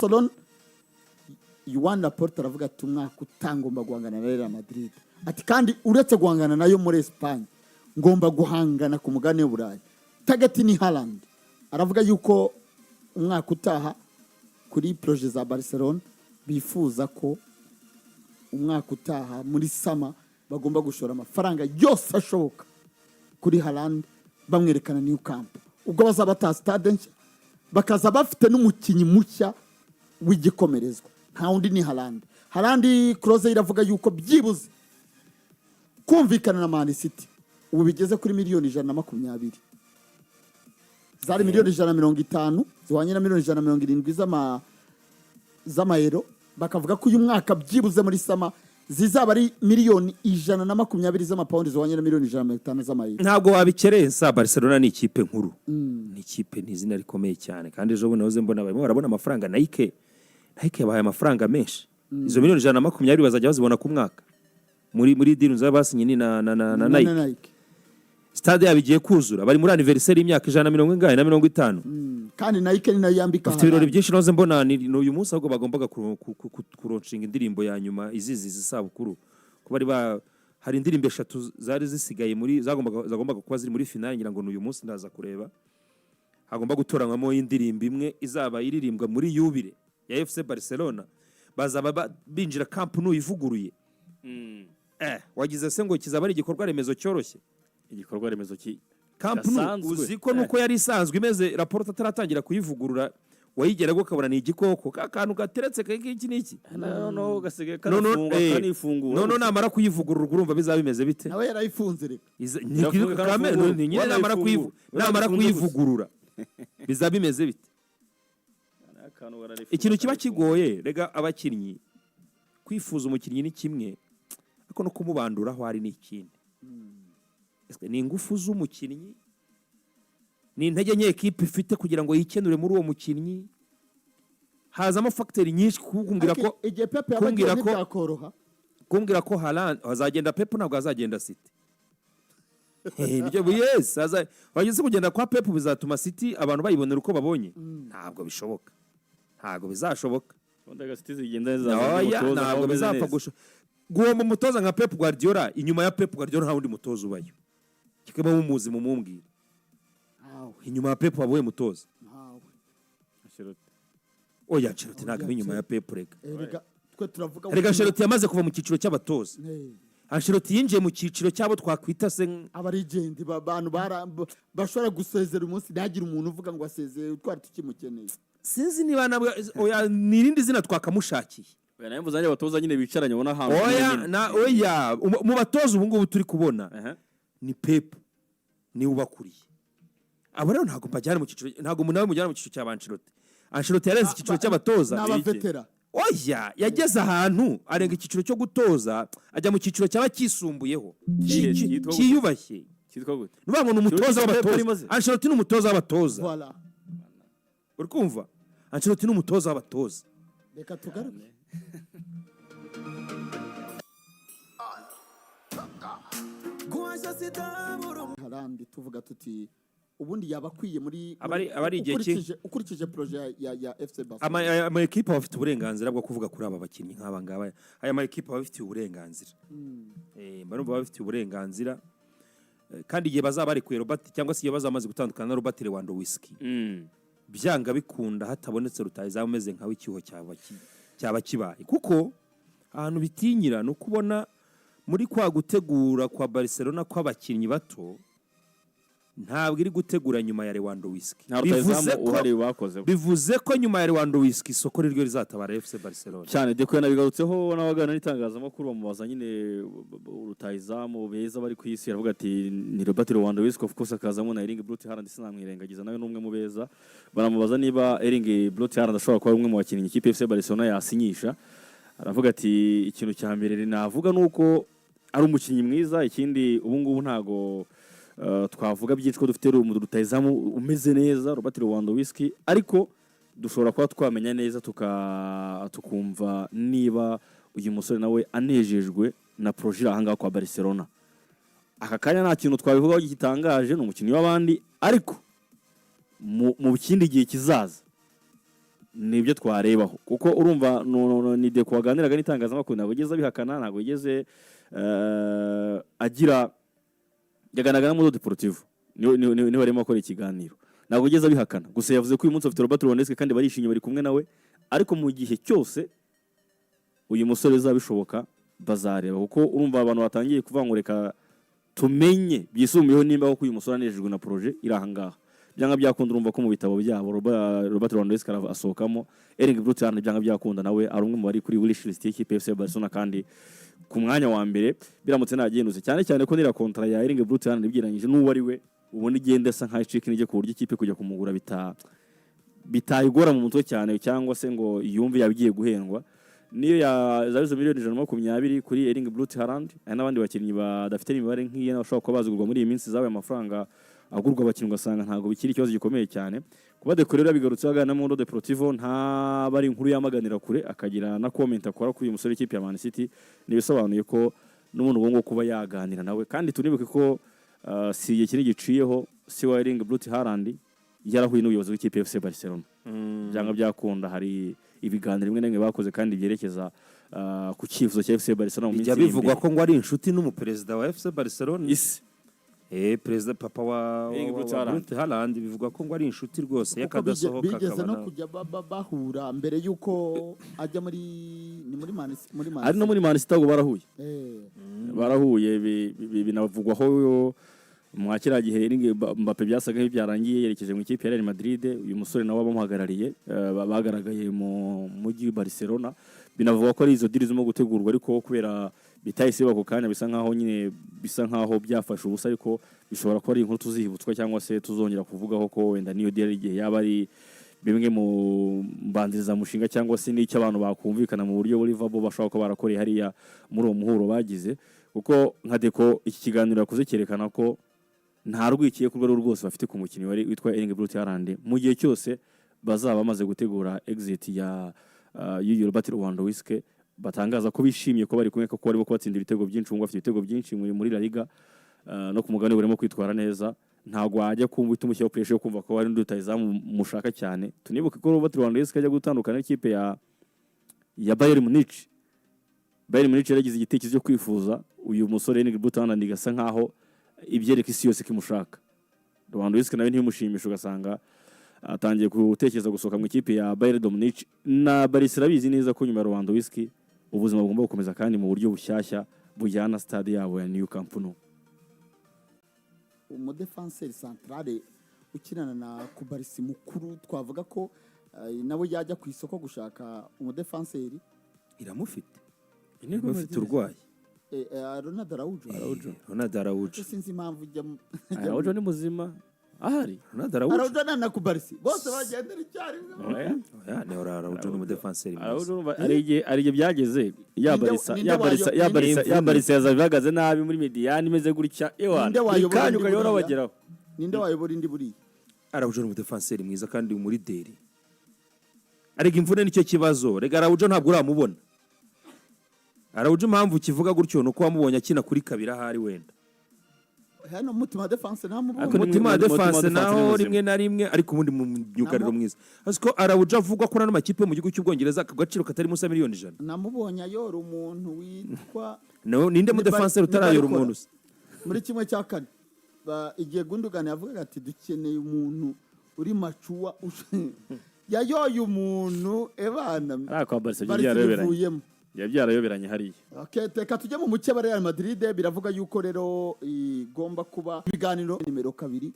Barcelona, Joan Laporta aravuga ati: "Umwaka utangomba guhangana na Real Madrid." Ati: "Kandi uretse guhangana nayo muri Espagne, ngomba guhangana ku mugabane w'Uburayi." Target ni Haaland. Aravuga yuko umwaka utaha kuri projet za Barcelona, bifuza ko umwaka utaha muri summer bagomba gushora amafaranga yose ashoboka kuri Haaland, bamwerekana New Camp, ubwo bazaba bataha stade nshya, bakaza bafite n'umukinnyi mushya w'igikomerezwa, nta wundi ni Haaland. Haaland, clause iravuga yuko byibuze kumvikana na Man City ubu bigeze kuri miliyoni 120, zari miliyoni 150 zihwanye na miliyoni 170 z'amayero. Bakavuga ko uyu mwaka byibuze muri summer zizaba ari miliyoni 120 z'amapawundi zihwanye na miliyoni 150 z'amayero. Ntabwo wabikerensa. Barcelona ni ikipe nkuru, ni ikipe, ni izina rikomeye cyane. Kandi ejo bundi nahoze mbona barimo barabona amafaranga. Nike yabahaye amafaranga menshi. Izo miliyoni 120 bazajya bazibona ku mwaka muri deal zaba basinye ni na Nike. Nike. Stade yabo igiye kuzura, bari muri anniversaire y'imyaka ijana na mirongo ingahe na mirongo itanu. Kandi Nike ni nayo yambika Bafite ibirori Haaland. byinshi. Nahoze mbona ni uyu munsi ahubwo bagombaga kulaunchinga indirimbo ya nyuma iziziza isabukuru, kuba bari ba hari indirimbo eshatu zari zisigaye muri zagombaga kuba ziri muri finale. Ngira ngo ni uyu munsi, ndaza kureba, hagomba gutoranywamo indirimbo imwe izaba iririmbwa muri yubile ya FC Barcelona. Bazaba binjira Camp Nou ivuguruye. Wagize se ngo kizaba ari igikorwa remezo cyoroshye? Igikorwa remezo ki Camp Nou Gasanzwe. Uzi ko nuko yari isanzwe imeze Laporta ataratangira kuyivugurura, wayigeraga ukabona ni igikoko, ka kantu gateretse iki n'iki. Noneho gasigaye Noneho, kanafunga, kanifungura. Noneho namara kuyivugurura, urumva bizaba bimeze bite? Nawe yarayifunze reka. Irafunga, ikanafungura. Ni nyine namara Wanayifungura. namara Wanayifunze gusa. kuyivugurura bizaba bimeze bite? Akantu bararifunga, Ikintu kiba kanifungura. kigoye rega, abakinnyi, kwifuza umukinnyi ni kimwe, ariko no kumubandura aho ari ni ikindi. Ese ni ingufu z'umukinnyi, ni intege nke ekipe ifite kugira ngo yikenure muri uwo mukinnyi? Hazamo facteur nyinshi kumbwira ko Ariko igihe Pep yaba kumbwira agiye ntibyakoroha. Kumbwira ko Haaland azagenda, Pep ntabwo azagenda City. Nibyo, yes, wageze kugenda kwa Pep bizatuma City abantu bayibonera uko babonye? Ntabwo bishoboka, ntabwo bizashoboka. Ubundi agasiti zigenda neza, Oya, umutoza nawe ntabwo umeze bizapfa neza. Guhomba umutoza nka Pep Guardiola, inyuma ya Pep Guardiola nta wundi mutoza ubayo. Kikaba mumuzi mumumbwire. Ntawe. Inyuma ya Pep wabuye mutoza? Ntawe. Ancelotti. Oya, Ancelotti ntabwo aba inyuma ya Pep rega. Erega twe turavuga Rega Ancelotti yamaze kuva mu cyiciro cy'abatoza. Ancelotti yinjiye mu cyiciro cy'abo twakwita se Aba legend, abantu bashobora gusezera umunsi ntihagire umuntu uvuga ngo asezeye, twari tukimukeneye. Sinzi niba nabwo, oya, ni irindi zina twakamushakiye. Oya, nayo mvuze nanjye abatoza nyine bicaranye ubona ahantu Oya. nyine. Na oya, mu batoza ubu ngubu turi kubona ni Pep, niwe ubakuriye. Abo rero ntabwo mbajyana mu cyiciro, ntabwo umuntu nawe mujyana mu cyiciro cya ba Ancelotti. Ancelotti yarenze icyiciro cy'abatoza. Ni abavetera. Oya, yageze ahantu arenga icyiciro cyo gutoza, ajya mu cyiciro cyaba kisumbuyeho, Kihe? Cyitwa gute? cyiyubashye. Cyitwa gute? Ni ukuvuga ngo ni umutoza Cyitwa Pep w'abatoza. arimo se? Ancelotti ni umutoza w'abatoza. Voilà. Uri kumva? Ancelotti ni umutoza w'abatoza. Reka tugaruke. Haaland, tuvuga tuti ubundi yaba akwiye muri Aba ari igihe ukurikije projet ya FC Barcelona. Ama ekipe aba afite uburenganzira bwo kuvuga kuri aba bakinnyi nk'aba ngaba. Aya ma ekipe aba abifitiye uburenganzira. Mba numva babifitiye uburenganzira. Kandi igihe bazaba barekuye Robert, cyangwa se igihe bazaba bamaze gutandukana na Robert Lewandowski, byanga bikunda hatabonetse rutahizamu umeze nkawe, icyuho cyaba kibaye. Kuko ahantu bitinyira ni ukubona muri kwa gutegura kwa Barcelona kw'abakinnyi bato, ntabwo iri gutegura nyuma ya Lewandowski. Nta Bivuze rutahizamu ko uhari bakoze. Bivuze ko nyuma ya Lewandowski isoko riryo rizatabara FC Barcelona. Cyane. Deco yanabigarutseho n'abagana n'itangazamakuru, bamubaza nyine rutahizamu beza bari ku isi, aravuga ati ni Robert Lewandowski of course, akazamo na Erling Braut Haaland, sinamwirengagiza, nawe ni umwe mu beza. Banamubaza niba Erling Braut Haaland ashobora kuba ari umwe mu bakinnyi ikipe FC Barcelona yasinyisha, aravuga ati ikintu cya mbere navuga ni uko ari umukinnyi mwiza, ikindi ubu ngubu ntago twavuga byinshi ko dufite rutahizamu umeze neza, Robert Lewandowski, ariko dushobora kuba twamenya neza tukumva niba uyu musore nawe anejejwe na projet iri ahangaha kwa Barcelona. Aka kanya nta kintu twabivugaho gitangaje, ni umukinnyi w'abandi, ariko mu kindi gihe kizaza. Nibyo twarebaho, kuko urumva ni Deco waganiraga n'itangazamakuru, ntabwo yigeze abihakana, ntabwo yigeze agira, yaganiraga na Mundo Deportivo niwe arimo akora ikiganiro, ntabwo yigeze abihakana. Gusa yavuze ko uyu munsi bafite Robert Lewandowski kandi barishimye, bari kumwe nawe, ariko mu gihe cyose uyu musore bizaba bishoboka bazareba, kuko urumva abantu batangiye kuvuga ngo reka tumenye byisumbuyeho nimba koko uyu musore anejejwe na projet iri aha ngaha. Byanga byakunda, urumva ko mu bitabo byabo Robert Lewandowski asohokamo, Erling Braut Haaland byanga byakunda nawe ari umwe mu bari kuri wish list y'ikipe FC Barcelona, kandi ku mwanya wa mbere biramutse ntagendutse, cyane cyane ko nira contrat ya Erling Braut Haaland ugereranyije n'uwo ari we ubona igenda asa nkaho icika intege, ku buryo ikipe kujya kumugura bitayigora mu mutwe cyane cyangwa se ngo yumve yaba igiye guhendwa. Niyo ya za izo miliyoni 120 kuri Erling Braut Haaland, hari n'abandi bakinnyi badafite imibare nk'iye bashobora kuba bazigurwa muri iyi minsi. Zabaye amafaranga agurwa abakinnyi, ugasanga ntabwo bikiri ikibazo gikomeye cyane. Kuba Deco rero yabigarutseho aganira na Mundo Deportivo, ntaba ari inkuru yamaganira kure, akagira na comment akora kuri uyu musore w'ikipe ya Man City, ntibisobanuye ko n'ubundi ubu ngubu kuba yaganira nawe. Kandi tunibuke ko si igihe kinini giciyeho si wa Erling Braut Haaland yarahuye n'ubuyobozi bw'ikipe ya FC Barcelona. Byanga byakunda hari ibiganiro bimwe na bimwe bakoze kandi byerekeza ku cyifuzo cya FC Barcelona mu minsi Bijya iri bivugwa imbere. ko ngo ari inshuti n'umuperezida wa FC Barcelona. Isi Perezida papa Erling wa Braut Haaland. Braut Haaland, bivugwa ko ngo ari inshuti rwose Kuko y'akadasohoka. bigeze no Akaba kujya bahura mbere y'uko ajya muri, ni muri Man muri Man Ari no muri Man City ahubwo barahuye. Barahuye, binavugwaho mwa kiriya gihe Erling Mbappe byasaga nk'ibyarangiye yerekeje mu ikipe ya Real Madrid, uyu musore nawe bamuhagarariye bagaragaye mu mujyi wa Barcelona. Binavugwa ko ari izo deal zirimo gutegurwa, ariko kubera bitahise biba ako kanya, bisa nkaho nyine bisa nkaho byafashe ubusa, ariko bishobora kuba ari inkuru tuzihibutswa cyangwa se tuzongera kuvugaho ko wenda niyo deal igihe yaba ari bimwe mu mbanzirizamushinga cyangwa se n'icyo abantu bakumvikana mu buryo buri vabo bashobora kuba barakoreye hariya muri uwo muhuro bagize. Kuko nka Deco iki kiganiro yakoze cyerekana ko nta rwikekwe urwo ari rwo rwose bafite ku mukinnyi wari witwa Erling Braut Haaland mu gihe cyose bazaba bamaze gutegura exit ya y'uyu Robert Lewandowski. Batangaza ko bishimiye ko bari kumwe, kuko barimo kubatsindira ibitego byinshi. Ubu ngubu afite ibitego byinshi muri La Liga no ku mugabane barimo kwitwara neza. Ntabwo wajya kumva uhita umushyiraho pressure yo kumva ko hari undi rutahizamu mushaka cyane. Tunibuke ko Robert Lewandowski ajya gutandukana n'ikipe ya Bayern Munich, Bayern Munich yaragize igitekerezo cyo kwifuza uyu musore Erling Braut Haaland, igasa nkaho ibyereka isi yose ko imushaka. Lewandowski nawe ntibimushimisha, ugasanga atangiye gutekereza gusohoka mu ikipe ya Bayern de Munich. Na Barca irabizi neza ko nyuma ya Lewandowski ubuzima bugomba gukomeza, kandi mu buryo bushyashya bujyana stade yabo ya New Camp Nou. Umudefanseri centrale ukinana na Cubarsi mukuru, twavuga ko nawe yajya ku isoko gushaka umudefanseri. Iramufite, bafite urwaye. Ronald Araujo. Ronald Araujo. Sinzi impamvu ujya Araujo ni muzima ahari. Ronald Araujo. Araujo na Cubarsi bose bagendera icyarimwe. Oya. Oya, ni Araujo ni umudefanseri mwiza. Araujo urumva hari igihe byageze ya Barca Ninde ya Barca ya Barca ya Barca yaza bihagaze nabi muri médiane imeze gutya, ewa Ninde wayobora kanya indi ukayora buriya? bageraho. Ninde wayobora indi buriya? Araujo ni umudefanseri mwiza kandi muri deri, ariko imvune nicyo kibazo. Rega Araujo ntabwo uramubona. Araujo impamvu ukivuga gutyo ni uko wamubonye akina kuri kabiri ahari wenda. Hano mutima défense ntamubonye. Ariko ni Umutima wa mutima wa défense défense ni naho muzima. rimwe na rimwe, ariko ubundi mu myugariro mwiza. Ariko Araujo avugwa ko n'ano makipe yo mu gihugu cy'Ubwongereza ku gaciro katari munsi ya miliyoni 100. Namubonye ayora umuntu witwa No, ninde Ni mudefanseri ni utarayora Barcola. umuntu se? Muri 1/4, igihe Gundogan yavugaga ati dukeneye umuntu uri mature, yayoye umuntu ebana. Ari kwa Barca Barca byarayoberanye. bivuyemo. Byarayoberanye hariya. Okay, reka tujye mu mukeba Real Madrid. Biravuga yuko rero igomba kuba ibiganiro nimero 2.